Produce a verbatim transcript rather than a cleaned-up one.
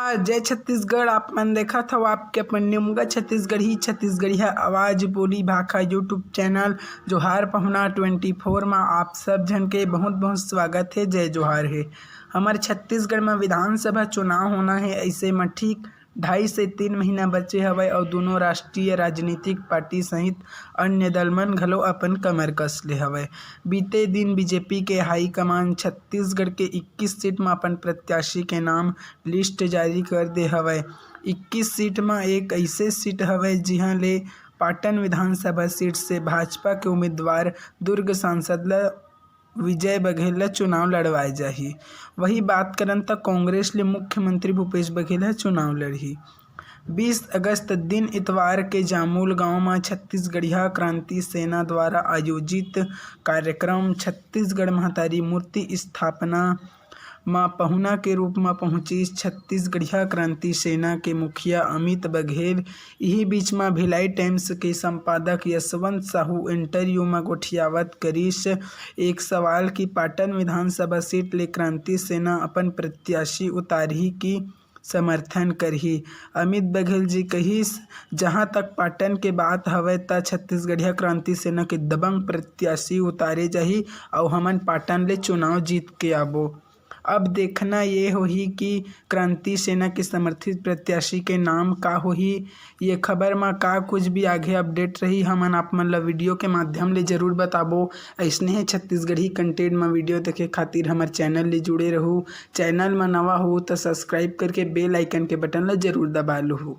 जय छत्तीसगढ़। आप मन देखत हव आपके अपन निमगा छत्तीसगढ़ी, छत्तीसगढ़िया आवाज बोली भाखा YouTube चैनल जोहार पहुना ट्वेंटी फोर मा आप सब झन के बहुत बहुत स्वागत हे। जय जोहार हे। हमर छत्तीसगढ़ म विधानसभा चुनाव होना हे, ऐसे म ठीक ढाई से तीन महीना बचे हवय अउ दोनों राष्ट्रीय राजनीतिक पार्टी सहित अन्य दल मन घलो अपन कमर कस ले हवय। बीते दिन बीजेपी के हाई कमान छत्तीसगढ़ के इक्कीस सीट म अपन प्रत्याशी के नाम लिस्ट जारी कर दे हवय। इक्कीस सीट म एक ऐसे सीट हवय जिहां ले पाटन विधानसभा सीट से भाजपा के उम्मीदवार दुर्ग सांसद ल विजय बघेल ल चुनाव लड़वाए जाही। वही बात करन त कांग्रेस ले मुख्यमंत्री भूपेश बघेल ह चुनाव लड़ही। बीस अगस्त दिन इतवार के जामुल गांव म छत्तीसगढ़िया क्रांति सेना द्वारा आयोजित कार्यक्रम छत्तीसगढ़ महतारी मूर्ति स्थापना म पहुना के रूप म पहुंचिस छत्तीसगढ़िया क्रांति सेना के मुखिया अमित बघेल। इही बीच म भिलाई टाइम्स के संपादक यशवंत साहू इंटरव्यू म गोठियावत करिस एक सवाल कि पाटन विधानसभा सीट ले क्रांति सेना अपन प्रत्याशी उतारही कि समर्थन करही। अमित बघेल जी कहिस, जहां तक पाटन के बात हवय, त छत्तीसगढ़िया क्रांति सेना के दबंग प्रत्याशी उतारे जाही अउ हमन पाटन ले चुनाव जीत के आबो। अब देखना ये होही कि क्रांति सेना के समर्थित प्रत्याशी के नाम का होही। ये खबर म का कुछ भी आगे अपडेट रही, हमन आप मन ल वीडियो के माध्यम ले जरूर बताबो। अइसने हे छत्तीसगढ़ी कंटेंट म वीडियो देखे खातिर हमर चैनल ले जुड़े रहू। चैनल म नवा हो त सब्सक्राइब करके बेल आइकन के बटन ल जरूर दबा लूहू।